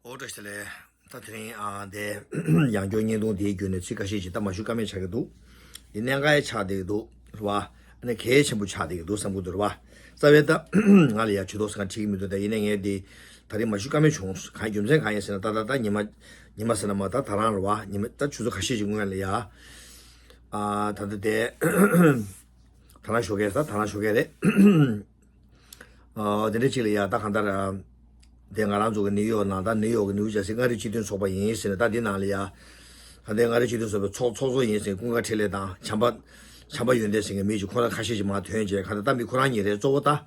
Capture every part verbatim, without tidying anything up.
ཨོ་བཀྲ་ཤིས་བདེ་ལེགས། ད་དེ་རིང་ཨ་འདི་ཡང་བསྐྱར་བརྙན་ཐུང་དེའི་བརྒྱུད་ནས་ཚིག་ཁ་ཤས་ཤིག་ད་མ་ཞུ་ཀ་མེད་ཆགས་ཀྱི་འདུག་འདི་གནད་འགག་ཆགས་བསྡད་ཀྱི་འདུག་རེད་བ། ཨ་ནི་གལ་ཆེན་པོ་ཆགས་བསྡད་ཀྱི་འདུག་བསམ་གྱི་འདུག་རེད་བ། རྩ་བའི་ད་ང་ལ་ཡ་ཇུས་གཏོགས་ཟེར་མཁན་བྲིས་ཀྱི་མི་འདུག་ད་ཡིན་ནའི་ངས་འདི་ད་རིང་མ་ཞུ་ཀ་མེད་བྱུང་། གང་རྒྱུ་མཚན་གང་ཡིན་ཟེར་ན། ད་ད་ད་ཉི་མ་ཉི་མ་ཟེར་ན་མ་ད་ད་རང་རེད་བ། ཉི་མ་ད་ཆུ་ཚོད་ཁ་ཤས་ཤིག་སྔོན་ལ་ཡ་ཨ་ད་ད་དེ་ད་རང་ཞོགས་ཀས་ད་ད་རང་ཞོགས་ཀས་རེད། ཨ་དེ་འདྲ་ཅིག་ལ་ཡ་ད་གང་ལྟར་ཨ་དེ་ང་རང་ཚོ་གི་ནིའུ་ཡོག་ནང་ད་ནིའུ་ཡོག་གི་ནིའུ་ཇར་སི་མངའ་རིས་སྤྱི་མཐུན་ཚོགས་པ་ཡིན་ཟེར་ནས། ད་འདི་ནང་ལ་ཡ་ད་ལྟའི་མངའ་རིས་སྤྱི་མཐུན་ཚོགས་པའི་ཚོགས་ཚོགས་གཙོ་ཡིན་ཟེར་ཀུན་དགའ་འཕྲིན་ལས་དང་བྱམས་པ་བྱམས་པ་ཡོན་ཏན་ཟེར་མཁན་མི་ཅིག་ཁོ་རང་ཁ་ཤས་ཅིག་མར་ཐོན་བྱས། གང་ལྟར་ད་མི་ཁོ་རང་གཉིས་རེད་གཙོ་བོ་ད་ཐོན་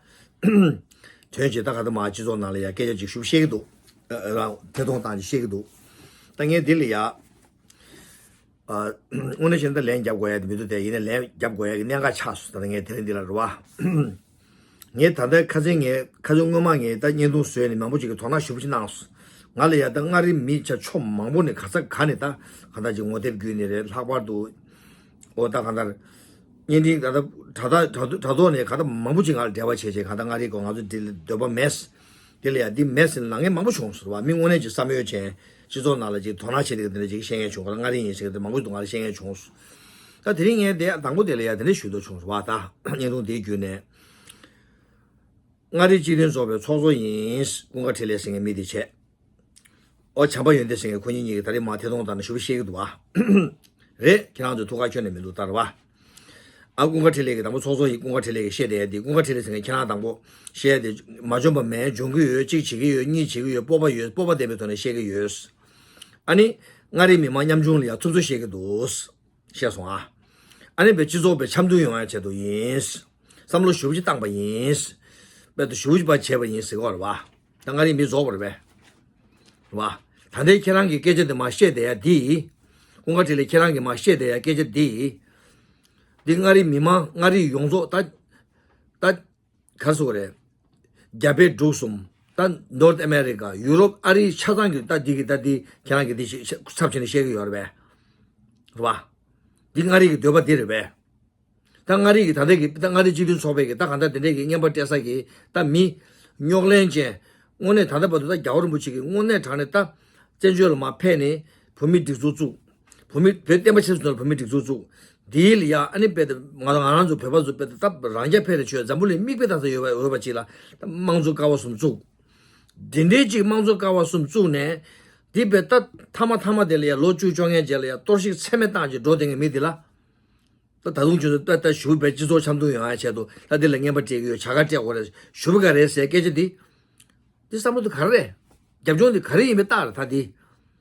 བྱས། ད་གང་ལྟར་མར་སྤྱི་ཚོགས་ནང་ལ་ཡ་སྐད་ཆ་ཅིག་ཞུ་བཤད་ཀྱི་འདུག་ཨ་རང་ཐད་གཏོང་བཏང་ཅིག་བཤད་ཀྱི་འདུག་ད་ངས་འདི་ལ་ཡ། ཨ་དངོས་གནས་བྱས་ན་ད་ལན་རྒྱབ་དགོས་ཡ་དེ་མི་འདུག་དེ་ཡིན་ནའི་ལན་རྒྱབ་དགོས་ཡ་གི་གནད་འགག་ཆགས་སོང་། ད་ལྟ་ངས་དེ་རིང་འདི་ལ་རེད་བ། ངས་ད་ལྟ་ཁ་སང་ངས་ཁ་སང་སྔོན་མ་ངས་ད་བརྙན་ཐུང་བཟོས་ནས་མང་པོ་ཅིག་གིས་དོ་སྣང་ཞེ་པོ་ཅིག་གནང་སོང་། ང་ལ་ཡ་ད་མངའ་རིས་མི་ཆ་ཕྱོགས་མང་པོ་ནས་ག་ས་ག་ནས་ད་གང་ལྟར་ཅིག་ངོ་དེབ་བརྒྱུད་ནས་རེད། ལྷག་པར་དུ་ཨོ་ད་གང་ལྟར་བརྙན་འཕྲིན་ད་ལྟ་དྲ་ཐག་དྲ་ཐོག་ནས་གང་ལྟར་མང་པོ་ཅིག་ང་ལ་འབྲེལ་བ་བྱས་བྱས། གང་ལྟར་མངའ་རིས་སྐོར་ང་ཚོ་འདི་ལ་འདོད་པ་མེད། དེ་ལ་ཡང་འདི་མེད་ཟེར་ལབ་མཁན་མང་པོ་བྱུང་སོང་རེད་བ། མི་དངོས་གནས་ཀྱི་བསམ་ཡོད་ཅན་སྤྱི་ཚོགས་ནང་ལ་ཅིག་དོ་སྣང་བྱེད་བསྡད་མཁན་དེ་འདྲ་ཅིག་བཤད་མཁན་བྱུང་། ཁོ་རང་མངའ་རིས་ཡིན་ཟེར་མཁན་དེ་མང་པོ་འདུག་ང་ལ་བཤད་མཁན་བྱུང་སོང་། ད་དེ་རིང་ངས་དེ་དང་པོ་དེ་ལ་ཡང་དེ་འདྲ་ཞུ་འདོད་བྱུང་རེད་བ། ད་བརྙན་ཐུང་དེའི་བརྒྱུད་ནས་མངའ་རིས་སྤྱི་མཐུན་ཚོགས་པའི་ཚོགས་གཙོ་ཡིན་ཀུན་དགའ་འཕྲིན་ལས་ཟེར་མཁན་མི་དེ་བྱས། ཨོ་བྱམས་པ་ཡོན་ཏན་ཟེར་མཁན་ཁོ་གཉིས་གཉིས་ཀྱིས་ད་རེས་མར་ཐད་གཏོང་བཏང་ནས་ཞུ་བ་བཤད་ཀྱི་འདུག་བ། རེད། ཁྱེད་རང་ཚོའི་ཐུགས་ཁ་ཁྱོན་ནས་མི་འདུག་ལྟར་བ། ཨ་ཀུན་དགའ་འཕྲིན་ལས་ཀྱིས་དང་པོ་ཚོགས་གཙོ་ཡིན། ཀུན་དགའ་འཕྲིན་ལས་ཀྱིས་བཤད་བསྡད་ཡ་འདི། ཀུན་དགའ་འཕྲིན་ལས་ཟེར་མཁན་ཁྱེད་རང་དང་པོ་བཤད་ཡ་འདི་མ་འཇོན་པ་མེད། འཇོན་གྱི་ཡོད། གཅིག་བྱེད་ཀྱི་ཡོད། གཉིས་བྱེད་ཀྱི་ཡོད། སྤོབས་པ་ཡོད། སྤོབས་པ་ལྡན་པའི་ཐོག་ནས་བཤད་ཀྱི་ཡོད། ཨ་ནི་མངའ་རིས་མི་མང་ཉམ་ཆུང་ལ་ཡ་ཐུབ་ཚོད་བཤད་ཀྱི་འདུག་བཤད་སོང་ཨ། ཨ་ནི་བས་སྤྱི་ཚོགས་བས་འཆམ་མཐུན་ཡོང་ཡ་ཆེད་དུ་ཡིན། བསམ་བློ་ཞེ་པོ་ཅིག་བཏང་པ་ཡིན། དཔེ་དུ་ཞེ་པོ་ཅིག་བྱས་པ་ཡིན་ཟེར་གྱི་ཡོད་རེད་བ། ད་མངའ་རིས་མི་རྫོགས་པ་རེད་པས། རེད་བ། ད་ལྟའི་ཁྱེད་རང་གི་སྐད་ཆ་དེ་མར་བཤད་བསྡད་ཡ་འདི། ཀུན་དགའ་འཕྲིན་ལས་ཁྱེད་རང་གིས་མར་བཤད་བསྡད་ཡ་སྐད་ཆ་འདི། འདི་མངའ་རིས་མི་མང་མངའ་རིས་ཡོངས་རྫོགས་ད། ད། ག་རེ་ཟེར་དགོས་རེད། རྒྱ་བལ་འབྲུག་གསུམ། ད་ནོར་ཐ་ཨ་མེ་རི་ཀ་ཡུ་རོབ་ཨ་རི་ཆ་ཚང་གི་ད་འདི་གི་ད་འདི་ཁྱེད་རང་གི་འདི་ཞིག་ཚབ་བྱས་ནས་བཤད་ཀྱི་ཡོད་རེད་པས། རེད་བ། འདི་མངའ་རིས་ཀྱི་འདོད་པ་འདི་རེད་པས། ད་མངའ་རིས་ཀྱི་ད་ལྟའི་གི་ད་མངའ་རིས་སྤྱི་མཐུན་ཚོགས་པའི་གི་ད་གང་ལྟར་དེ་འདྲའི་གི་བརྙན་པར་སྤྲད་ས་གི་ད་མི་རྙོག་གླེང་ཅན། དངོས་གནས་ད་ལྟ་བར་དུ་ད་རྒྱལ་བ་རིན་པོ་ཆེ་གི་དངོས་གནས་དྲང་གནས་ད་བཙན་བྱོལ་ལ་མར་ཕེབས་ནས་བོད་མིའི་སྒྲིག་འཛུགས་བཙུགས། བོད་མི་བོད་བསྟན་པ་ཆེན་པོ་ཚོ་ལ་བོད་མིའི་སྒྲིག་འཛུགས་བཙུགས། དེའི་ལ་ཡ་ཨ་ནི་དཔེ་ད་ང་ང་རང་ཚོ་བོད་པ་ཚོ་དཔེ་ད་ད་རང་རྐྱ་འཕེར་ནས་ཆོས་འཛམ་བུ་གླིང་མིག་དཔེ་ལྟ་ས་ཡོད་པ་འོས་པ་ཅིག་ལ་ད་དམངས་གཙོ་ཀ་བ་གསུམ་བཙུགས། དེ་འདྲའི་ཅིག་དམངས་གཙོ་ཀ་བ་གསུམ་བཙུགས་ནས། དེ་དཔེ་ད་མཐའ་མ་མཐའ་མ་དེ་ལ་ཡ་ལོ་བཅུ་བཅོ་ལྔའི་རྗེས་ལ་ཡ་གཏོར་བཤིག་ཚད་མེད་བཏང་ཅིག་འགྲོ་བསྡད་མཁན་མི་དེ་ལ། ད་ད་དུང་ཁྱོད་ཚོ་ད་ད་ཞུ་བའི་སྤྱི་ཚོགས་འཆམ་མཐུན་ཡོང་ཡ་ཆེད་དུ་ད་འདི་ལ་བརྙན་པར་སྤྲད་ཀྱི་ཡོད། བྱ་དགའ་སྤྲད་དགོས་རེད། ཞུ་བ་ག་རེད་ཟེར་སྐད་ཆ་འདི། འདི་བསམ་བློ་འདི་ག་རེ་རེད། རྒྱབ་ལྗོངས་འདི་ག་རེ་ཡིན་པའི་རྟགས་རེད། ད་འདི་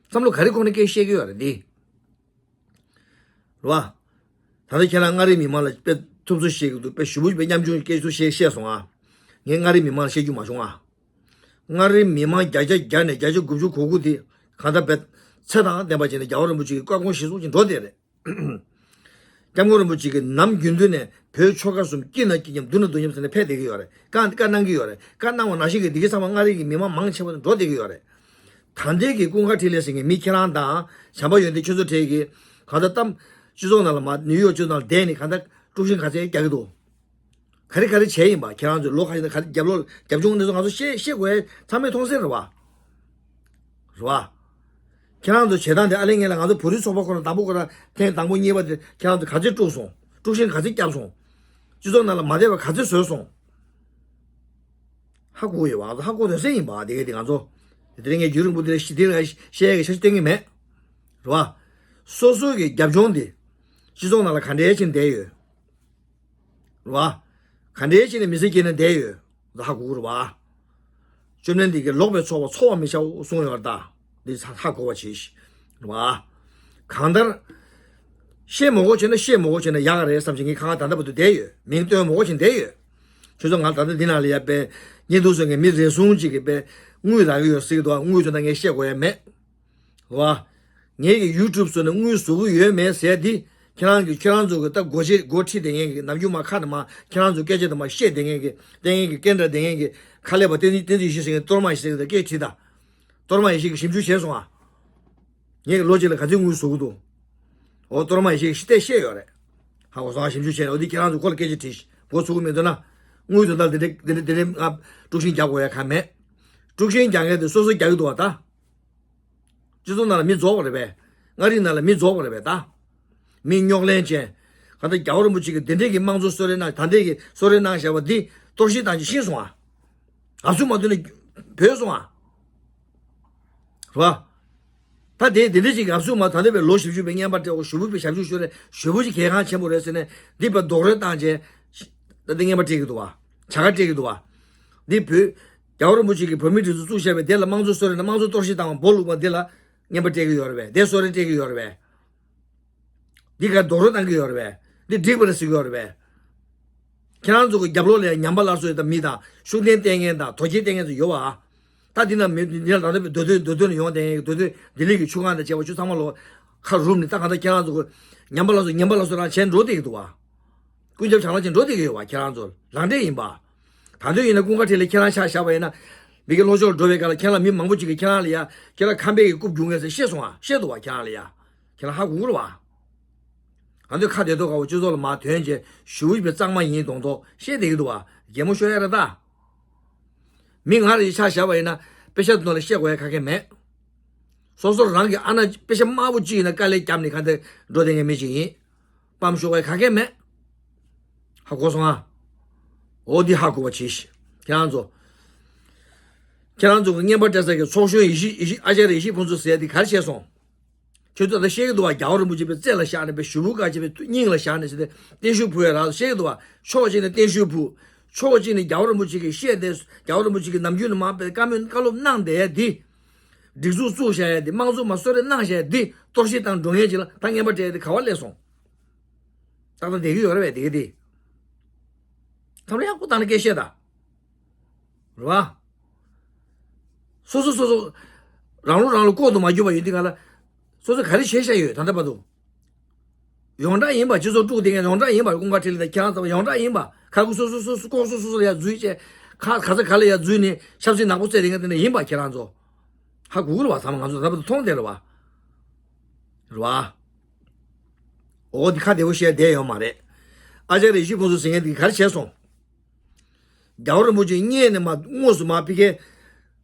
བསམ་བློ་ག་རེ་ཁོག་ནས་སྐད་བཤད་ཀྱི་ཡོད་རེད་འདི། རེད་བ། ད་ལྟ་ཁྱེད་རང་མངའ་རིས་མི་མང་ལ་དཔེ་ཐུབ་ཚོད་བཤད་ཀྱི་འདུག་དཔེ་ཞེ་པོ་དཔེ་ཉམ་ཆུང་སྐད་ཚོད་བཤད་བཤད་སོང་ཨ། ངས་མངའ་རིས་མི་མང་ལ་བཤད་རྒྱུ་མ་བྱུང་ཨ། མངའ་རིས་མི་མང་བརྒྱ་ཆ་བརྒྱ་ནས་བརྒྱ་ཆ་དགུ་བཅུ་གོ་དགུ་དེ་གང་ལྟར་དཔེ་ཚད་དང་ལྡན་པ་བྱས་ནས་རྒྱལ་བ་རིན་པོ་ཆེ་གི་བཀའ་དགོངས་གཞིར་བཟུང་ཅིག་འགྲོ་བསྡད་རེད། སྐྱབས་མགོན་རིན་པོ་ཆེ་གིས་ནམ་རྒྱུན་དུ་ནས་བོད་ཆོལ་ཁ་གསུམ་སྐྱིད་ན་སྐྱིད་མཉམ་སྡུག་ན་སྡུག་མཉམ་ཟེར་ནས་ཕེབས་བསྡད་ཀྱི་ཡོད་རེད། བཀའ་བཀའ་གནང་གི་ཡོད་རེད། བཀའ་གནང་བ་ནང་བཞིན་གྱི་འདི་གའི་ཚང་མ་མངའ་རིས་ཀྱི་མི་མང་མང་ཆེ་བ་དེ་འགྲོ་བསྡད་ཀྱི་ཡོད་རེད། ད་ལྟའི་གི་ཀུན་དགའ་འཕྲིན་ལས་ཟེར་མཁན་མི་ཁྱེད་རང་དང་བྱམས་པ་ཡོན་ཏན་ཁྱོད་ཚོ་གྲས་ཀྱི་གང་ལྟར་གཏམ་སྤྱི་ཚོགས་ནང་ལ་མ་ནིའུ་ཡོག་སྤྱི་ཚོགས་ནང་ལ་བསྡད་ནས་གང་ལྟར་དཀྲུག་ཤིང་ག་ཚད་རྒྱག་གི་འདུག་ག་རེ་ག་རེ་བྱས་ཡིན་པ་ཁྱེད་རང་ཚོས་ལོ་ཁ་ཤས་ནས་ག་རེ་རྒྱབ་ལོགས་རྒྱབ་ལྗོངས་གནས་ཚུལ་ང་ཚོ་ཤེས་ཤེས་དགོས་ཡ་ཚང་མས་མཐོང་གསལ་རེད་བ། རེད་བ། ཁྱེད་རང་ཚོ་བྱེད་སྟངས་དེ་ཨ་ལས་ངན་ལ་ང་ཚོ་བོད་རིགས་ཚོགས་པ་ཁོ་རང་དང་པོ་ཁོ་རང་ཐེངས་དང་པོ་གཉིས་པ་དེ་ཁྱེད་རང་ཚོ་ག་ཚོད་དཀྲུགས་སོང་། དཀྲུག་ཤིང་ག་ཚོད་བརྒྱབ་སོང་། སྤྱི་ཚོགས་ནང་ལ་མ་བསྡད་པ་ག་ཚོད་བཟོས་སོང་། ཧ་གོ་ཡོད་བ། ང་ཚོ་ཧ་གོ་དོན་གསལ་ཡིན་པ་དེ་གས་དེ་ང་ཚོ། དེ་རིང་ངས་རྒྱུན་རིང་པོ་དེ་ལ་ཞི་བདེ་ལ་བཤད་ཡ་གི་ཤ་ཞིག་གཏན་གྱི་མེད། རེད་བ། སོ་སོ་གི་རྒྱབ་ལྗོངས་དེ། སྤྱི་ཚོགས་ནང་ལ་ག་འདྲའི་ཕྱིན་བསྡད་ཡོད། རེད་བ། ག་འདྲའི་ཕྱིན་ནས་མི་ཚེ་སྐྱེལ་ནས་བསྡད་ཡོད། ད་ཧ་གོ་གི་རེད་བ། བཅོམ་ལྡན་འདས་ཀྱིས་ལོག་པའི་ཚོགས་པ་འཚོ་བར་མི་བྱའོ་གསུངས་ཡོད་རེད་ད། འདི་ཧ་གོ་བ་བྱེད་ཤིག་རེད་བ། གང་ལྟར། བཤད་མོ་གོ་བྱས་ན་བཤད་མོ་གོ་བྱས་ན་ཡག་ག་རེད་བསམ་བྱས་ངས་ཁ་ཁ་ད་ལྟ་བར་དུ་བསྡད་ཡོད། མིང་བཏོན་མོ་གོ་བྱས་བསྡད་ཡོད། ཁྱོད་ཚོ་ང་ད་ལྟ་འདི་ནང་ལ་ཡ་པའི་བརྙན་ཐུང་བཟོ་མཁན་མི་རེ་ཟུང་ཅིག་གིས་པའི་དངུལ་རག་གི་ཡོད་ཟེར་གི་འདུག་དངུལ་དོན་དག་ངས་བཤད་དགོས་ཡ་མེད། རེད་བ། ངེད་ཀྱི་ཡུ་ཊུབ་བཟོས་ནས་དངུལ་བཟོ་གི་ཡོད་མེད་ཟེར་འདི། ཁྱེད་རང་གི་ཁྱེད་རང་ཚོ་གི་ད་སྒོ་ཕྱེ་སྒོ་ཁྲིད་བསྡད་མཁན་གྱི་ནམ་རྒྱུན་མ་ཁ་ནས་མ་ཁྱེད་རང་ཚོ་སྐད་ཆ་དེ་མ་བཤད་བསྡད་མཁན་གྱི་བསྟན་མཁན་གྱི་སྐད་འདྲ་བསྡད་མཁན་གྱི་ཁ་ལས་པ་བསྟན་འཛིན་བསྟན་འཛིན་ཡེ་ཤེས་ཟེར་མཁན་གཏོར་མ་ཡེ་ཤེས་ཟེར་སྐད་དྲིས་ད། གཏོར་མ་ཡེ་ཤེས་ཀྱིས་ཞིབ་འཇུག་བྱས་སོང་ཨ། ངེད་ཀྱི་ལོ་གཅིག་ལ་ག་ཚོད་དངུལ་བཟོ་གི་འདུག་འོ་གཏོར་མ་ཡེ་ཤེས་ཀྱིས་ཤི་བལྟས་བཤད་ཡོད་རེད། ཧ་གོ་སོང་ཨ། ཞིབ་འཇུག་བྱས་ནས་འོ་འདི་ཁྱེད་རང་ཚོ་ཁོ་ལ་སྐད་ཆ་དྲིས་ཤིག་འགོ་ཚུགས་གི་མེད་འདུག་ན། དངུལ་དོན་དག་འདི་འདྲ་འདི་འདྲ་འདི་འདྲ་ང་དཀྲུག་ཤིང་རྒྱག་དགོས་ཡ་གང་མེད། དཀྲུག་ཤིང་རྒྱག་མཁན་དེ་སོ་སོ་རྒྱག་གི་འདུག་བ་ད། སྤྱི་ཚོགས་ནང་ལ་མི་རྫོགས་པ་རེད་པས། མངའ་རིས་ནང་ལ་མི་རྫོགས་པ་རེད་པས་ད། མི་རྙོག་གླེང་ཅན། གང་ལྟར་རྒྱལ་བ་རིན་པོ་ཆེ་གིས་འདི་འདྲས་ཀྱི་དམངས་གཙོ་གསོལ་རས་གནང་། ད་ལྟའི་གི་གསོལ་རས་གནང་བཞག་པ་འདི་གཏོར་བཤིག་བཏང་རྒྱུ་ཤེས་སོང་ཨ། ཨབ་སུ་མ་ཐུག་ནས་བོས་སོང་ཨ། རེད་བ། ད་དེ་དེ་འདྲས་ཅིག་ཨབ་སུ་མ་ད་ལྟ་བའི་ལོ་བཞི་བཅུ་པའི་བརྙན་པར་སྤྲད་འོ་ཞུ་བུ་པའི་ཞབས་ཞུ་ཞུ་རེད། ཞུ་བུ་ཅིག་གལ་འགངས་ཆེན་པོ་རེད་ཟེར་ནས་འདི་པ་རྡོག་རོལ་བཏང་རྗེས། ད་ལྟ་བརྙན་པར་སྤྲད་ཀྱི་འདུག་བ། བྱ་དགའ་སྤྲད་ཀྱི་འདུག་བ། འདི་བོད། རྒྱལ་བ་རིན་པོ་ཆེ་གིས་བོད་མིའི་སྒྲིག་འཛུགས་བཙུགས་བཞག་པའི་དེ་ལ་དམངས་གཙོ་གསོལ་རས་ནས་དམངས་གཙོ་གཏོར་བཤིག་བཏང་བ་སྦོ་ལུག་པ་འདི་ལ་བརྙན་པར་སྤྲད་ཀྱི་ཡོད་རེད་པས། དེ་གསོལ་རས་སྤྲད་ཀྱི་ཡོད་རེད་པས། འདི་ག་རྡོག་རོལ་བཏང་གི་ཡོད་རེད་པས། འདི་འགྲིག་པ་རེད་ཟེར་གྱི་ཡོད་རེད་པས། ཁྱེད་རང་ཚོ་གི་རྒྱབ་ལོགས་ལ་ཡང་ཉམས་པ་སླར་གསོ་ཡོད་དམ་མི་དང་ཤུགས་ལྡན་ལྟས་ངན་དང་དོལ་རྒྱལ་ལྟས་ངན་ཚོ་ཡོད་པ། ད་འདི་ན་མི་འདི་ན་ད་ལྟ་བའི་མདོ་སྟོད་མདོ་སྟོད་ནས་ཡོང་བསྡད་མཁན་གྱི་མདོ་སྟོད་ལྡི་ལི་གི་ཆུ་སྒང་དང་བཅས་པ་ཆུ་ཚང་མ་ལོ་ཁ་རུབ་ནས་ད་གང་ལྟར་ཁྱེད་རང་ཚོ་གི་ཉམས་པ་སླར་གསོ་ཉམས་པ་སླར་གསོ་རང་བྱས་འགྲོ་བསྡད་ཀྱི་འདུག་བ། ཀུན་ཁྱབ་བྱ་ལང་ཅན་འགྲོ་བསྡད་ཀྱི་ཡོད་པ་ཁྱེད་རང་ཚོ་ལག་འབྲེལ་ཡིན་པ། ད་དུང་ཡིན་ན་ཀུན་དགའ་ཁྲི་ལ་ཁྱེད་རང་ཆ་བཞག་པ་ཡིན་ན། མི་གི་ལྷོ་ཕྱོགས་འགྲོ་བའི་སྐབས་ལ་ཁྱེད་རང་མི་མང་པོ་ཅིག་གིས་ཁྱེད་རང་ལ་ཡ་ཁྱེད་རང་ཁམས་པའི་གི་རྐུབ་རྒྱུག་ངེས་ཟེར་བཤད་སོང་ཨ། བཤད་འདུག་བ་ཁྱེད་རང་ལ་ཡ། ཁྱེད་རང་ཧ་གོ་གི་རེད་བ། ང་ཚོས་ཁ་བདེ་ཐོག་ཁ་བོ་སྤྱི་ཚོགས་ལ་མར་ཐོན་རྗེས་ཞུ་བ་པའི་གཙང་མ་ཡིན་མདོག་མདོག་བཤད་བསྡད་ཀྱི་འདུག་བ། གད་མོ་ཤོར་ཡ་རེད་ད། མི་ང་རང་གི་ཆ་བཞག་པ་ཡིན་ན་དཔེ་ཆ་ནང་ལ་བཤད་དགོས་ཡ་ག་གེ་མེད། སོ་སོ་རང་གི་ཨ་ན་དཔེ་ཆ་དམར་པོ་གཅིག་ཡིན་ན་དཀའ་ལས་བརྒྱབ་ནས་ག་འདྲ་འགྲོ་བསྡད་མཁན་མི་ཅིག་ཡིན། སྤམ་ཤོར་བའི་ག་གེ་མེད། ཧ་གོ་སོང་ཨ། འོ་འདི་ཧ་གོ་བ་བྱེད་ཤིག་ཁྱེད་རང་ཚོ། ཁྱེད་རང་ཚོ་གི་བརྙན་པར་སྤྲད་ས་གི་ཚོགས་གཞོན་ཡེ་ཤེས་ཡེ་ཤེས་ཨ་ཅར་ཡེ་ཤེས་ཕུན་ཚོགས་ཟེར་ཡ་འདི་ག་རེ་བྱས་སོང་། ཁྱོད་ཚོ་ད་བཤད་ཀྱི་འདུག་བ། རྒྱལ་བ་རིན་པོ་ཆེ་པའི་རྩེ་ལ་བཞག་ནས་པའི་ཞུ་བུ་དཀར་ཆེ་པའི་སྙིང་ལ་བཞག་ནས་ཟེར་ཏེ་བརྟན་བཞུགས་ཕུལ་བའི་རག་བཤད་ཀྱི་འདུག་བ། ཕྱོགས་གཅིག་ནས་བརྟན་བཞུགས་ཕུལ། ཕྱོགས་གཅིག་ནས་རྒྱལ་བ་རིན་པོ་ཆེ་གིས་བཤད་དེ་རྒྱལ་བ་རིན་པོ་ཆེ་གིས་ནམ་རྒྱུན་ནས་མར་པའི་བཀའ་མོལ་བཀའ་སློབ་གནང་བསྡད་ཡ་འདི། སྒྲིག་འཛུགས་བཙུགས་བཞག་ཡ་འདི་དམངས་གཙོ་མར་གསོལ་རས་གནང་བཞག་ཡ་འདི་གཏོར་བཤིག་དང་འགྲོ་མཁན་ཅིག་ལ་ད་བརྙན་པར་སྤྲད་ཡ་འདི་ག་བ་སླེབས་སོང་། ཏག་ཏག་བསྡད་ཀྱི་ཡོད་རེད་པས་དེ་ག་དེ། ཐམ་རེ་ཡག་པོ་བཏང་ནས་སྐད་བཤད་ད། རེད་བ། སོ་སོ་སོ་སོ། རང་ལོ་རང་ལོ་ལྐོག་ཏུ་མ་གྱུར་པ་ཡོད་དུས་ག་ལ། སོ་སོ་ག་རེ་བྱས་བཞག་ཡོད་ད་ལྟ་བར་དུ། ཡོངས་གྲགས་ཡིན་པ་སྤྱི་ཚོགས་དཀྲུག་བསྡད་མཁན་ཡོངས་གྲགས་ཡིན་པ་ཀུན་དགའ་ཁྲི་ལི་དང་ཁྱེད་རང་ཚོ་ཡོངས་གྲགས་ཡིན་པ་ཁ་ཁུ་སོ་སོ་སོ་སོ་ལྐོག་སོ་སོ་སོ་ལ་ཡ་འཛུལ་བྱས། ཁ་ག་ཚོད་ག་ལ་ཡ་འཛུལ་ནས་ཆབ་སྲིད་ནག་པོ་རྩེ་བསྡད་མཁན་དེ་འདྲ་ཡིན་པ་ཁྱེད་རང་ཚོ། ཧ་གོ་གི་རེད་བ། ཚང་མ་ང་ཚོ་ད་བར་དུ་མཐོང་བསྡད་རེད་བ། རེད་བ། འོ་འདི་ཁ་བདེ་པོ་བཤད་བསྡད་ཡོད་མ་རེད། ཨ་ཅག་རེ་ཞིག་ཁོང་ཚོ་ཟེར་མཁན་དེ་ག་རེ་བྱས་སོང་། རྒྱལ་བ་རིན་པོ་ཆེ་སྔོན་ནས་མ་དངོས་སུ་མ་ཕ་གིར།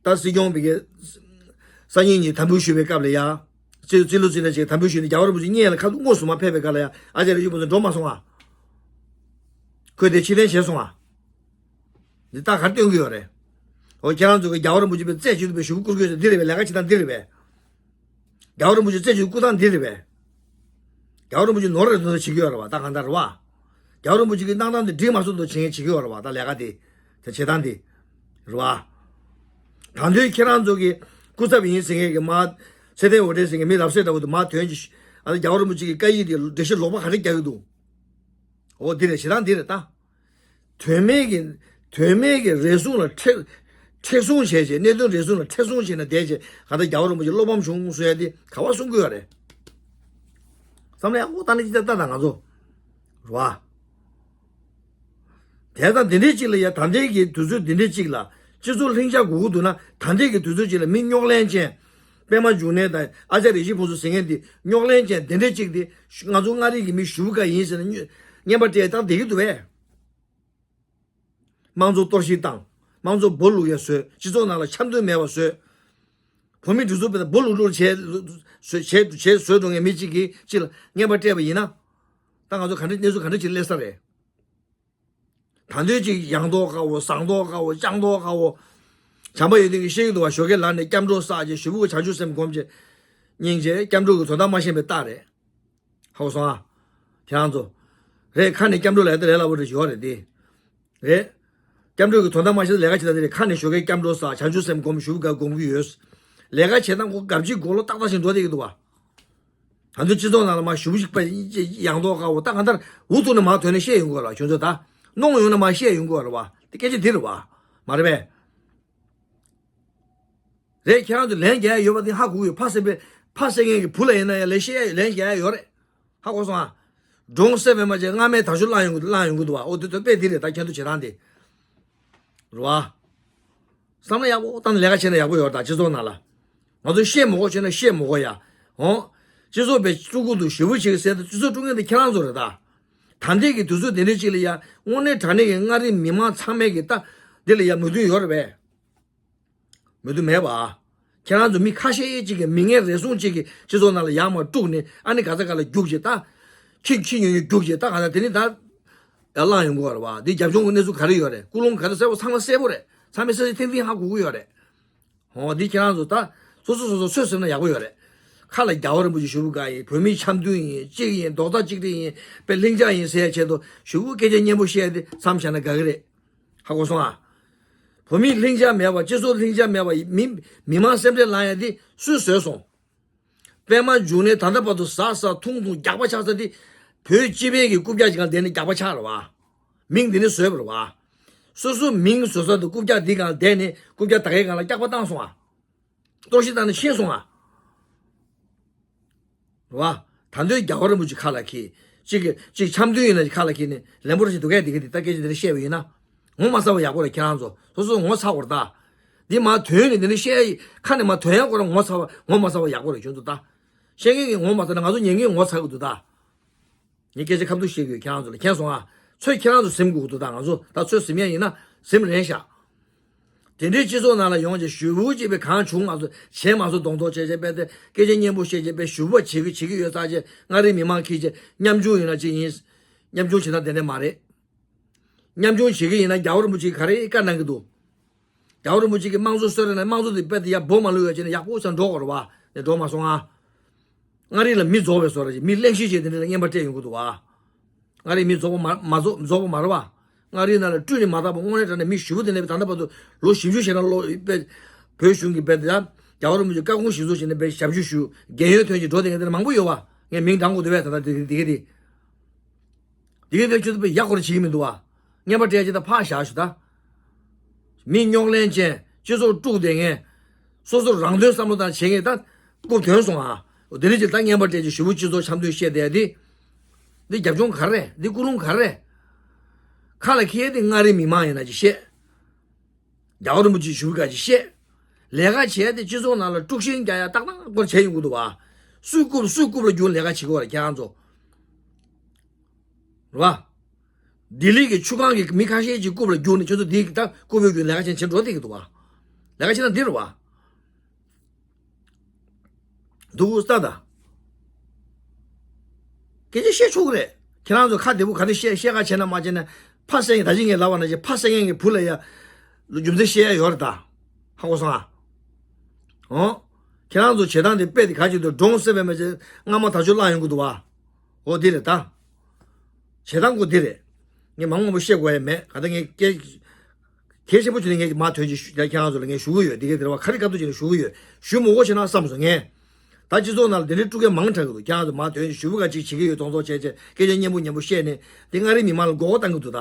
ད་སྲིད་སྐྱོང་ཕ་གིར། སང་ཉིན་ཉིན་དམ་འབུལ་ཞུ་བའི་སྐབས་ལ་ཡ། རྩིས་རྩིས་ལོ་རྩིས་ལ་ཅིག་དམ་འབུལ་ཞུས་ནས་རྒྱལ་བ་རིན་པོ་ཆེ་སྔོན་ལ་ཁ་ཐུག་དངོས་སུ་མ་ཕེབས་པའི་སྐབས་ལ་ཡ་ཨ་ཅག་རེ་ཞིག་ཁོང་ཚོ་འགྲོ་མ་སོང་ཨ། ཁོས་དེ་ཕྱིར་འཐེན་བྱས་སོང་ཨ། འདི་ད་ག་རེ་སྟོན་གྱི་ཡོད་རེད། འོ་ཁྱེད་རང་ཚོ་གི་རྒྱལ་བ་རིན་པོ་ཆེ་པའི་རྩད་གཅོད་དུ་པའི་ཞུ་བ་བསྐུར་གྱི་ཡོད་ཟེར་འདི་རེད་པས། ལས་ཀ་བྱེད་སྟངས་འདི་རེད་པས། རྒྱལ་བ་རིན་པོ་ཆེ་རྩད་གཅོད་བསྐུར་སྟངས་འདི་རེད་པས། རྒྱལ་བ་རིན་པོ་ཆེ་ནོར་རེ་དོན་དུ་བྱེད་ཀྱི་ཡོད་རེད་བ། ད་གང་ལྟར་རེད་བ། རྒྱལ་བ་རིན་པོ་ཆེ་གི་གནང་སྟངས་དེ་འགྲིག་མ་སོང་དུ་བྱེད་མཁན་བྱེད་ཀྱི་ཡོད་རེད་བ། ད་ལས་ཀ་དེ། ད་བྱེད་སྟངས་དེ། རེད་བ། ད་དུང་ཁྱེད་རང་ཚོ་གི་སྐུ་ཚབ་ཡིན་ཟེར་མཁན་གྱི་མ། ཚེ་བརྟན་འོད་འདྲེན་ཟེར་མཁན་མི་ལབ་སེ་འདྲ་བོ་དེ་མ་ཐོན་གྱི། ཨ་ད་རྒྱལ་བ་རིན་པོ་ཆེ་གི་བཀའ་ཡིག་དེ་འགྲེལ་བཤད་ལོག་པ་ག་རེ་རྒྱག་གི་འདུག་འོ་འདི་རེད། བྱེད་སྟངས་འདི་རེད་ད། དོན་མེད་ཀྱི། དོན་མེད་ཀྱི་རེ་ཟུང་ལ་མཁྲེགས། མཁྲེགས་བཟུང་བྱས་བྱས། གནད་དོན་རེ་ཟུང་ལ་མཁྲེགས་བཟུང་བྱས་ནས་བསྡད་བྱས་ག་ད་རྒྱལ་བ་རིན་པོ་ཆེ་བློ་ཕམ་བྱུང་གསུང་ཡ་དེ་ག་བ་གསུང་གི་ཡོད་རེད། བསམ་བློ་ཡག་པོ་བཏང་ནས་ཅི་ལྟ་ལྟ་དང་ང་ཚོ། རེད་བ། དེ་ལྟ་འདི་འདྲའི་གཅིག་ལ་ཡ་ད་ལྟའི་གི་དུས་ཚོད་འདི་འདྲའི་གཅིག་ལ་སྤྱི་ཚོགས་ལྷིང་འཇགས་དགོས་ཀྱི་འདུག་ན་ད་ལྟའི་གི་དུས་ཚོད་གཅིག་ལ་མི་རྙོག་གླེང་ཅན། པད་མ་འབྱུང་གནས་དང་ཨ་ཅག་རེ་ཞིག་ཕུན་ཚོགས་ཟེར་མཁན་འདི་རྙོག་གླེང་ཅན་དེ་འདྲ་གཅིག་དེ་ང་ཚོ་མངའ་རིས་ཀྱི་མི་ཞུ་བ་ག་ཡིན་ཟེར་ན་བརྙན་པར་སྤྲད་བཏང་བསྡད་ཀྱི་འདུག་བས། དམངས་གཙོ་གཏོར་བཤིག་བཏང་། དམངས་གཙོ་སྦོ་ལུག་ཡ་བཟོས། སྤྱི་ཚོགས་ནང་ལ་འཆམ་མཐུན་མེད་པ་བཟོས། བོད་མི་སྒྲིག་འཛུགས་པས་སྦོ་ལུག་ལུག་བྱས། བཟོས་བྱས་བཟོས་འགྲོ་མཁན་མི་གཅིག་གིས་གཅིག་ལ་བརྙན་པར་སྤྲད་པ་ཡིན་ན། ད་ང་ཚོ་ག་འདྲ་གནས་ཚུལ་ག་འདྲ་ཅིག་སླེབས་ས་རེད། ད་འདོད་ཅིག་ཡང་མདོག་ཁ་བོ་ཟང་མདོག་ཁ་བོ་སྤྱང་མདོག་ཁ་བོ། བྱམས་པ་ཡོད་དུས་ཀྱི་ཤེས་ཀྱི་འདུག་བ། ཞོགས་ཀས་ལངས་ནས་སྐྱབས་འགྲོ་བསགས་རྗེས་ཞུ་བུ་ག་བྱང་ཆུབ་སེམས་སྒོམ་རྗེས། སྙིང་རྗེ་སྐྱབས་འགྲོ་གི་དོན་དག་མ་ཤེས་པའི་རྟགས་རེད། ཧ་གོ་སོང་ཨ། ཁྱེད་རང་ཚོ། རེད་ཁ་ནས་སྐྱབས་འགྲོ་ལས་དེ་ལས་སླ་པོ་རེད་ཞུ་བ་རེད་དེ། རེད། སྐྱབས་འགྲོ་གི་དོན་དག་མ་ཤེས་ལས་ཀ་བྱེད་ད་དེ་རེད། ཁ་ནས་ཞོགས་ཀས་སྐྱབས་འགྲོ་བསགས་བྱང་ཆུབ་སེམས་སྒོམ་ཞུ་བུ་ག་སྒོམ་གི་ཡོད། ལས་ཀ་བྱེད་སྟངས་ཁོ་གབ་ཅིག་གོ་ལོ་ཏག་ཏག་ཞིག་འགྲོ་བསྡད་ཀྱི་འདུག་བ། ད་ཚོད་སྤྱི་ཚོགས་ནང་ལ་མ་ཞུ་བ་ཞིག་པ་ཡང་མདོག་ཁ་བོ་ད་གང་ལྟར་འུ་ཐུག་ནས་མ་ཐོན་ནས་བཤད་ཡོང་གི་རེད་བ། ཁྱོད་ཚོ་ད་གནོང་ཡོང་ན་མ་བཤད་ཡོང་གི་རེད་བ། དེ་སྐད་ཆ་འདི་རེད་བ། མ་རེད་པས། རེད་ཁྱེད་རང་ཚོ་ལན་རྒྱག་ཡ་ཡོད་པ་དེ་ཧ་གོ་གི་ཡོད། ཕ་སེ་པའི་ཕ་སེ་ངན་གྱི་བུ་ལ་ཡིན་ན་ཡང་ལན་བཤད་ཡ་ལན་རྒྱག་ཡ་ཡོད་རེད། ཧ་གོ་སོང་ཨ། འབྲོང་སེ་པའི་མ་བྱས་རྔ་མའི་དར་ཤོག་བླངས་ཡོང་གི་བླངས་ཡོང་གི་འདུག་བ། ཨོ་དེ་ཚོ་དཔེ་འདི་རེད། ད་ཁྱེད་ཚོ་བྱེད་སྟངས་དེ་རེད་བ། བསམ་བློ་ཡག་པོ་བཏང་ནས་ལས་ཀ་བྱས་ན་ཡག་པོ་ཡོད་རེད་ད་སྤྱི་ཚོགས་ནང་ལ། ང་ཚོ་བཤད་མི་དགོས་བྱས་ན་བཤད་མི་དགོས་ཡ། འོ། སྤྱི་ཚོགས་པའི་ཀྲུང་གོ་དུ་ཞེ་པོ་ཅིག་ཟེར་ཏེ་སྤྱི་ཚོགས་ཀྲུང་གོ་དེ་ཁྱེད་རང་ཚོ་རེད་ད། ད་ལྟའི་གི་དུས་ཚོད་དེ་འདྲའི་ཅིག་ལ་ཡ་དངོས་གནས་དྲང་གནས་ཀྱི་མངའ་རིས་མི་མང་ཚང་མས་ཀྱི་ད་འདི་ལ་ཡ་མོས་མཐུན་ཡོད་རེད་པས། མོས་མཐུན་མེད་པ། ཁྱེད་རང་ཚོ་མི་ཁ་ཤས་ཅིག་གིས་མི་ངན་རེ་ཟུང་ཅིག་གིས་སྤྱི་ཚོགས་ནང་ལ་ཡར་མར་དཀྲུགས་ནས། ཨ་ནི་ག་ས་ག་ལ་རྒྱུགས་བྱས། ད་ཁྱི་ཁྱི་ཉོ་ཉོ་རྒྱུགས་བྱས། ད་ག་ས་དེ་ནི་ད་ཡར་ལངས་ཡོང་གི་ཡོད་རེད་བ། འདི་རྒྱབ་ལྗོངས་ཀྱི་གནས་ཚུལ་ག་རེ་ཡོད་རེད། ཀུན་སློང་ག་རེ། གསལ་པོ། ཚང་མ་གསལ་པོ་རེད། ཚང་མས་གསལ་གསལ་ཐིང་ཐིང་ཧ་གོ་གི་ཡོད་རེད། འོ། འདི་ཁྱེད་རང་ཚོ་ད་སོ་སོ་སོ་སོ་ཚོད་ཟིན་ན་ཡག་པོ་ཡོད་རེད། ཁ་ལ་རྒྱལ་བ་རིན་པོ་ཆེ་ཞུ་བ་ག་ཡིན། བོད་མིའི་འཆམ་མཐུན་ཡིན། གཅིག་ཡིན། རྡོག་རྩ་གཅིག་སྒྲིལ་ཡིན། དཔེ་ལྷིང་འཇགས་ཡིན་ཟེར་ཡ་ཆེད་དུ་ཞུ་བོ་སྐད་ཆ་སྙན་པོ་བཤད་དེ་མཚམས་བཞག་ན་དགའ་གི་རེད། ཧ་གོ་སོང་ཨ། བོད་མི་ལྷིང་འཇགས་མེད་པ། སྤྱི་ཚོགས་ལྷིང་འཇགས་མེད་པ། མི་མི་མང་སེམས་ཁྲལ་ལངས་ཡ་དེ་སུས་བཟོས་སོང་། པད་མ་འབྱུང་གནས་ད་ལྟ་བར་དུ་ཟ་ཟ་འཐུང་འཐུང་རྒྱག་པ་ཆགས་ས་དེ་བོད་སྤྱི་པའི་གི་རྐུབ་བཀྱག་ཅིག་གང་བསྡད་ནས་རྒྱག་པ་ཆགས་རེད་བ། མིང་འདི་ནས་བཟོས་པ་རེད་བ། སོ་སོ་མིང་བཟོས་ས་དེ་རྐུབ་བཀྱག་འདི་གང་བསྡད་ནས་རྐུབ་བཀྱག་ད་གའི་སྒང་ལ་སྐྱག་པ་བཏང་སོང་ཨ། གཏོར་བཤིག་བཏང་ནས་ཕྱིན་སོང་ཨ། རེད་བ། ད་དུང་རྒྱལ་བ་རིན་པོ་ཆེ་ཁ་ལ་འཁྱེར། གཅིག་གིས་གཅིག་འཆམ་མཐུན་ཡིན་ན་ཁ་ལ་འཁྱེར་ནས་ལན་པོ་ར་ཞིག་འདུག་གས། འདི་ག་འདི་ད་སྐད་ཆ་འདི་འདྲ་བཤད་པ་ཡིན་ན། ངོ་མ་ཚ་བ་ཡག་པོ་རེད། ཁྱེད་རང་ཚོ་སོ་སོ་ངོ་ཚ་བར་ད། འདི་མ་དོན་ནི་འདི་འདྲ་བཤད་ཡ་ཁ་ནས་མ་དོན་ཡ་ཁོ་རང་ངོ་ཚ་བ། ངོ་མ་ཚ་བ་ཡག་པོ་རེད། ཁྱོད་ཚོ་ད། བཤད་མཁན་གྱིས་ངོ་མ་ཚ་ན་ང་ཚོ་ཉན་མཁན་ངོ་ཚ་གི་འདུག་ད། ངས་སྐད་ཆ་ཁ་ཐུག་བཤད་ཀྱི་ཡོད། ཁྱེད་རང་ཚོ་ལ་མཁྱེན་སོང་ཨ། ཚོད་ཁྱེད་རང་ཚོ་ཟིན་དགོས་ཀྱི་འདུག་ད། ང་ཚོ་ད་ཚོད་ཟིན་ཡ་ཡིན་ན་ཟིན་རན་ཤག་དེ་འདྲའི་སྤྱི་ཚོགས་ནང་ལ་ཡོང་བྱས་ཞུ་བོ་ཅིག་པའི་གང་བྱུང་མ་བཟོ་བྱས་མ་བཟོ་གདོང་ཐོག་བྱས་བྱས་པས་དེ་སྐད་ཆ་སྙན་པོ་བཤད་བྱས་པས་ཞུ་བོ་བྱེད་ཀྱི་བྱེད་ཀྱི་ཡོད་ས་བྱས། མངའ་རིས་མི་མང་ཁྱེར་བྱས་ཉམ་ཆུང་ཡིན་ན་ཅིག་ཡིན། ཉམ་ཆུང་བྱེད་སྟངས་དེ་འདྲ་མ་རེད། ཉམ་ཆུང་བྱེད་ཀྱི་ཡིན་ན་རྒྱལ་བ་རིན་པོ་ཆེས་ག་རེ་བཀའ་གནང་གི་འདུག་རྒྱལ་བ་རིན་པོ་ཆེ་གིས་དམངས་གཙོ་གསོལ་རས་ནས་དམངས་གཙོ་དེ་རྦད་དེ་ཡར་འབོ་མ་ལུས་ཡ་བྱས་ན་ཡག་པོ་ཚང་འགྲོ་དགོས་རེད་བ། དེ་འགྲོ་མ་སོང་ཨ། མངའ་རིས་ལ་མི་རྫོགས་པའི་བཟོ་འདྲ་ཅིག་མི་གླེན་གཤེར་བྱས་དེ་འདྲ་ལ་རྔན་པ་སྤྲད་ཡོང་གི་འདུག་བ། མངའ་རིས་མི་རྫོགས་པ་མ་མ་རྫོགས་རྫོགས་པ་མ་རེད་བ། མངའ་རིས་ནང་ལ་སྤྲུལ་ནས་མ་བཏང་པ་དངོས་གནས་དྲང་གནས་མི་ཞེ་པོ་དེ་འདྲ་ད་ལྟ་བར་དུ་ལོ་བཞི་བཅུ་ཞེ་གྲངས་ལོ་དཔེ་བོད་གཞུང་གི་དཔེ་དེ་ཡང་རྒྱལ་བ་རིན་པོ་ཆེ་བཀའ་དགོངས་གཞིར་བཟུང་བྱས་ནས་དཔེ་ཞབས་ཞུ་ཞུ། རྒན་ཡོལ་ཐོན་གྱི་འགྲོ་བསྡད་མཁན་དེ་འདྲ་མང་པོ་ཡོད་བ། ངས་མིང་བགྲང་དགོས་འདུག་བས། ད་ལྟ་དེ་དེ་ག་དེ། དེ་གའི་དོན་ཆེད་དུ་དཔེ་ཡག་པོ་རེ་བྱེད་ཀྱི་མི་འདུག་བ། རྔན་པ་སྤྲད་ཅིག་ད་ཕར་བཞག་ཞུ་ད། མི་རྙོག་གླེང་ཅན། སྤྱི་ཚོགས་དཀྲུགས་བསྡད་མཁན། སོ་སོ་རང་དོན་བསམ་བློ་བཏང་བྱེད་མཁན་ད་རྐུབ་ཐོན་སོང་ཨ། འོ་དེ་རིགས་ཅིག་ད་རྔན་པ་སྤྲད་ཅིག་ཞུ་བོ་སྤྱི་ཚོགས་འཆམ་མཐུན་བཤད་བསྡད་ཡ་དེ། འདི་རྒྱབ་ལྗོངས་ག་རེ་རེད། འདི་ཀུན་སློང་ག་རེ་རེད། ཁ་ལ་འཁྱེར་ཡ་དེ་མངའ་རིས་མི་མང་ཡིན་ན་ཅིག་བཤད། རྒྱལ་བ་རིན་པོ་ཆེ་བཞུགས་སྒང་ཅིག་བཤད། ལས་ཀ་བྱས་ཏེ་སྤྱི་ཚོགས་ནང་ལ་དཀྲུག་ཤིང་རྒྱག་ཡ་ཏག་ཏག་སྐོར་བྱས་ཡོང་གི་འདུག་བ། སུས་རྐུབ་སུས་རྐུབ་ལ་རྒྱུག་ལས་ཀ་བྱེད་ཀྱི་ཡོད་རེད་ཁྱེད་རང་ཚོ། རེད་བ། ལྡི་ལི་གི་ཆུ་སྒང་གི་མི་ཁ་ཤས་ཀྱིས་རྐུབ་ལ་རྒྱུག་ནས་ཁྱོད་ཚོ་འདི་ད་རྐུབ་ཡོད་རྒྱུ་ལས་ཀ་བྱེད་བྱེད་འགྲོ་བསྡད་ཀྱི་འདུག་བ། ལས་ཀ་བྱེད་ན་འདི་རེད་བ། འདུག་ལྟ་ད། སྐད་ཆ་བཤད་ཆོག་གི་རེད། ཁྱེད་རང་ཚོ་ཁ་བདེ་པོ་ག་རེ་བཤད་བཤད་ག་བྱས་ན་མ་བྱས་ན་ཕ་བསད་མཁན། ད་ཅི་ངས་ལབ་པ་ནང་བཞིན་ཕ་བསད་མཁན་གྱི་བུ་ལ་ཡ་རྒྱུ་མཚན་བཤད་ཡ་ཡོད་རེད་ད། ཧ་གོ་སོང་ཨ། འོ། ཁྱེད་རང་ཚོ་བྱེད་སྟངས་དེ་དཔེ་དེ་ག་ཅིག་འདུག་སྒྲུང་བསད་པའི་མི་ཚེ་རྔ་མ་དར་ལྕོག་བླངས་ཡོང་གི་འདུག་བ། འོ་འདི་རེད་ད། བྱེད་སྟངས་ཀོ་འདི་རེད། ངས་མང་མང་པོ་བཤད་དགོས་ཡ་མེད། ག་ད་ངས་སྐད་གལ་ཆེན་པོ་བྱུང་ནས་ངས་མ་ཐོན་ཅིག་ཞུ། ཁྱེད་རང་ཚོ་ལ་ངས་ཞུ་གི་ཡོད། འདི་གའི་དེ་རེད་བ། ཁ་རི་ཁ་ཐུག་བྱས་ནས་ཞུ་གི་ཡོད། ཞུ་མི་དགོས་བྱས་ན་བསམ་སོང་ངས། ད་སྤྱི་ཚོགས་ནང་ལ་དེ་འདྲའི་དཀྲུག་མཁན་མང་དྲགས་ཀྱི་འདུག་ཁྱེད་རང་ཚོ་མ་ཐོན་ཞུ་བ་ག་ཅིག་བྱེད་ཀྱི་ཡོད། གདོང་ཚོགས་བྱས་བྱས་སྐད་ཆ་སྙན་པོ་སྙན་པོ་བཤད་ནས་དེ་མངའ་རིས་མི་མང་ལ་མགོ་སྐོར་བཏང་གི་འདུག་ད།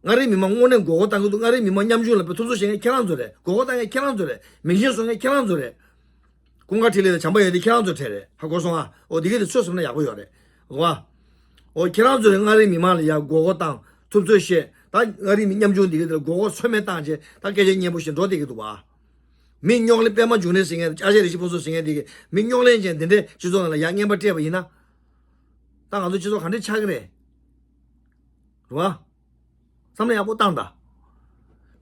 མངའ་རིས་མི་མང་དངོས་གནས་མགོ་སྐོར་བཏང་གི་འདུག་མངའ་རིས་མི་མང་ཉམ་ཆུང་ལ་དཔེ་ཐུབ་ཚོད་བྱེད་མཁན་ཁྱེད་རང་ཚོ་རེད། མགོ་སྐོར་བཏང་མཁན་ཁྱེད་རང་ཚོ་རེད། མིང་ཆེན་བཟོ་མཁན་ཁྱེད་རང་ཚོ་རེད། ཀུན་དགའ་འཕྲིན་ལས་དང་བྱམས་པ་ཡོན་ཏན་ཁྱེད་རང་ཚོ་གྲས་རེད། ཧ་གོ་སོང་ཨ། འོ་འདི་ག་དེ་ཚོད་བསམ་ན་ཡག་པོ་ཡོད་རེད། འོ་ཨ། འོ་ཁྱེད་རང་ཚོ་རེད། མངའ་རིས་མི་མང་ལ་ཡ་མགོ་སྐོར་བཏང་ཐུབ་ཚོད་བཤད། ད་མངའ་རིས་མི་ཉམ་ཆུང་འདི་ག་དེ་ལ་མགོ་སྐོར་ཚོད་མེད་བཏང་བྱས་ད་སྐད་ཆ་སྙན་པོ་བཤད་འགྲོ་བསྡད་ཀྱི་འདུག་བ། མི་རྙོག་གླེང་པད་མ་འབྱུང་གནས་ཟེར་མཁན། ཨ་ཅག་རིན་ཆེན་ཕུན་ཚོགས་ཟེར་མཁན་འདི་གི་མི་རྙོག་གླེང་ཅན་འདི་འདྲས་སྤྱི་ཚོགས་ནང་ལ་ཡ་རྔན་པ་སྤྲད་པ་ཡིན་ན། ད་ང་ཚོ་སྤྱི་ཚོགས་ག་འདྲས་ཆགས་ཀྱི་རེད། རེད་བ། བསམ་བློ་ཡག་པོ་བཏང་དང་།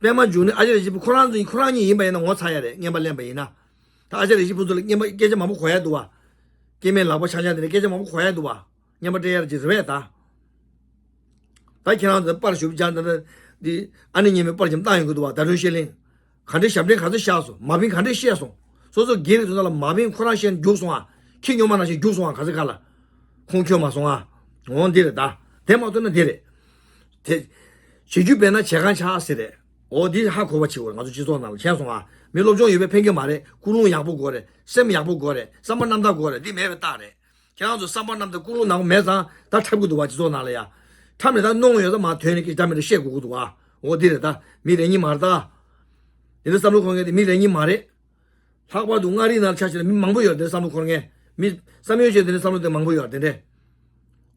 པད་མ་འབྱུང་གནས་ཨ་ཅག་རིན་ཆེན་ཕུན་ཁོ་རང་ཚོ་ཁོ་རང་ཉིད་ཡིན་པ་ཡིན་ན་ངོ་ཚ་ཡ་རེད། རྔན་པ་ལེན་པ་ཡིན་ན། ད་ཨ་ཅག་རིན་ཆེན་ཕུན་ཚོགས་ལ་རྔན་པ་སྐད་ཆ་མང་པོ་གོ་ཡ་འདུག་བ། སྐྱེ་དམན་ལག་པ་འཆང་འཆང་དེ་འདྲ་སྐད་ཆ་མང་པོ་གོ་ཡ་འདུག་བ། རྔན་པ་སྤྲད་ཡ་ཅིག་རེད་པས་ད། ད་ཁྱེད་རང་ཚོ་པར་ཞུ་བྱ་འདི་འདི་ཨ་ནེ་ཉི་མའི་པར་ཅིག་བཏང་ཡོང་གི་འདུག་བ། ཟླ་སྒྲོན་བཤད་གླེང་། ག་འདྲའི་ཞབས་འདྲེན་ག་ཚོད་བཞག་སོང་། མ་ཕན་ག་འདྲས་བཤད་སོང་། སོ་སོ་སྒེར་རེ་ཚོ་ནང་ལ་མ་ཕན་ཁོ་རང་བཤད་ན་རྒྱུགས་སོང་ཨ། ཁྱི་སྨྱོན་མ་ནང་བཞིན་རྒྱུགས་སོང་ཨ། ག་ཚོད་ག་ལ། ཁོང་ཁྱོད་མ་སོང་ཨ། འོང་འདི་རེད་ད། དེ་མ་ཐུབ་ན་འདི་རེད། དེ། བྱེད་རྒྱུ་བས་ན་བྱེད་གང་ཆགས་ཟེར་རེད། འོ་འདི་ཧ་གོ་བ་བྱེད་དགོས་རེད། ང་ཚོ་སྤྱི་ཚོགས་ནང་ལ་མཁྱེན་སོང་ཨ། མི་སློབ་སྦྱོང་ཡོད་པའི་ཕན་གྱི་མ་རེད། ཀུན་སློང་ཡག་པོ་དགོས་རེད། སེམས་ཡག་པོ་དགོས་རེད། བསམ་པ་རྣམ་དག་དགོས་རེད། འདི་མེད་པའི་རྟགས་རེད། ཁྱེད་རང་ཚོ་བསམ་པ་རྣམ་དག་ཀུན་སློང་ནག་པོ་མེད་ཙང་ད་འཁྲབ་གི་འདུག་བ། སྤྱི་ཚོགས་ནང་ལ་ཡ། འཁྲབ་ནས་ད་གནོང་ཡོད་ཙང་མ་དོན་ནས་སྐད་ཆ་མེད་ན་བཤད་དགོས་ཀྱི་འདུག་བ། འོ་འདི་རེད་ད། མི་རེ་གཉིས་མ་རེད་ད། འདི་འདྲ་བསམ་བློ་འཁོར་མཁན་དེ་མི་རེ་གཉིས་མ་རེད། ལྷག་པར་དུ་མངའ་རིས་ནང་ཆ་བཞག་ན་མི་མང་པོ་ཡོད་དེ་བསམ་བློ་འཁོར་མཁན། མི་བསམ་ཡོད་ཅེས་དེ་འདྲ་བསམ་བློ་དེ་མང་པོ་ཡོད་དེ་འདྲས།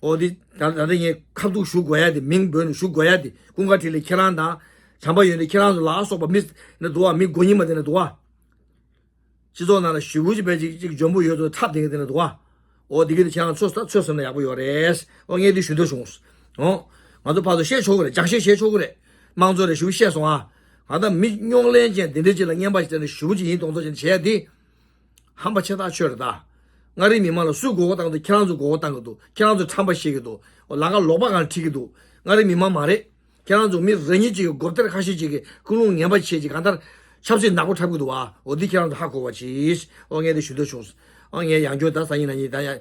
འོ་འདི་ད་ད་ལྟ་ངས་ཁ་ཐུག་ཞུ་དགོས་ཡ་དེ། མིང་འབོད་ནས་ཞུ་དགོས་ཡ་དེ། ཀུན་དགའ་འཕྲིན་ལས་ཁྱེད་རང་དང་། བྱམས་པ་ཡོན་ཏན་ཁྱེད་རང་ཚོ་ལ་སོགས་པ་མི་ནི་འདུག་བ། མི་མགོ་རྙིང་མ་དེ་ནི་འདུག་བ། སྤྱི་ཚོགས་ནང་ལ་ཞེ་པོ་ཅིག་བས་ཅིག་ཅིག་འཇོན་པོ་ཡོད་དོ་འཁྲབ་དེ་ག་དེ་ནི་འདུག་བ། འོ་འདི་ག་དེ་ཁྱེད་རང་ཚོ་ད་ཚོད་བསམ་ན་ཡག་པོ་ཡོད་རེད། འོ་ངས་འདི་ཞུ་འདོད་བྱུང་། འོ། ང་ཚོ་ཕར་ཚུར་བཤད་ཆོག་གི་རེད། སྦྱང་བཤད་བྱེད་ཆོག་གི་རེད། དམངས་གཙོ་རེད་ཞུ་བཤད་སོང་ཨ། ང་ད་མི་རྙོག་གླེང་ཅན་དེ་འདྲ་ཅིག་ལ་རྔན་པ་ཞིག་སྤྲད་ནས་ཞུ་བ་ཅིག་ཡིན་མདོག་མདོག་བྱས་ནས་བྱས་ཡ་དེ། ཧམ་པ་ཆེ་ཐག་ཆོད་རེད་ད། མངའ་རིས་མི་མང་ལ་སུས་མགོ་སྐོར་བཏང་འདུག་ཁྱེད་རང་ཚོས་མགོ་སྐོར་བཏང་གི་འདུག་ཁྱེད་རང་ཚོས་ཁྲམ་པ་བཤད་ཀྱི་འདུག་ལམ་ཁ་ལོག་པ་གང་ཁྲིད་ཀྱི་འདུག་མངའ་རིས་མི་མང་མ་རེད། ཁྱེད་རང་ཚོ་མི་རེ་གཉིས་ཅིག་གི་སྒོ་གཏེར་ཁ་ཤས་ཅིག་གི་ཀུན་སློང་ངན་པ་བྱས་ཅིག་གང་ལྟར་ཆབ་སྲིད་ནག་པོ་འཁྲབ་ཀྱི་འདུག་བ། འོ་འདི་ཁྱེད་རང་ཚོ་ཧ་གོ་བ་གྱིས། ཨོ་ངས་འདི་ཞུ་འདོད་བྱུང་། ཨོ་ངས་ཡང་བསྐྱར་ད་སང་ཉིན་གནངས་ཉིན་ད་ཡང་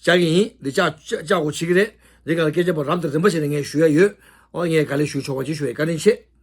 བཅར་གྱི་ཡིན། འདི་བཅར་བཅར་བཅར་དགོས་བྱེད་ཀྱི་རེད། འདི་ག་ལ་སྐད་ཆ་པོ་རབ་དང་རིམ་པ་བྱས་ནས་ངས་ཞུ་ཡ་ཡོད། ཨོ་ངས་ག་ལེ་ཞུ་ཆོག་པ་ཅིག་ཞུ་ཡ། བཀའ་དྲིན་ཆེ།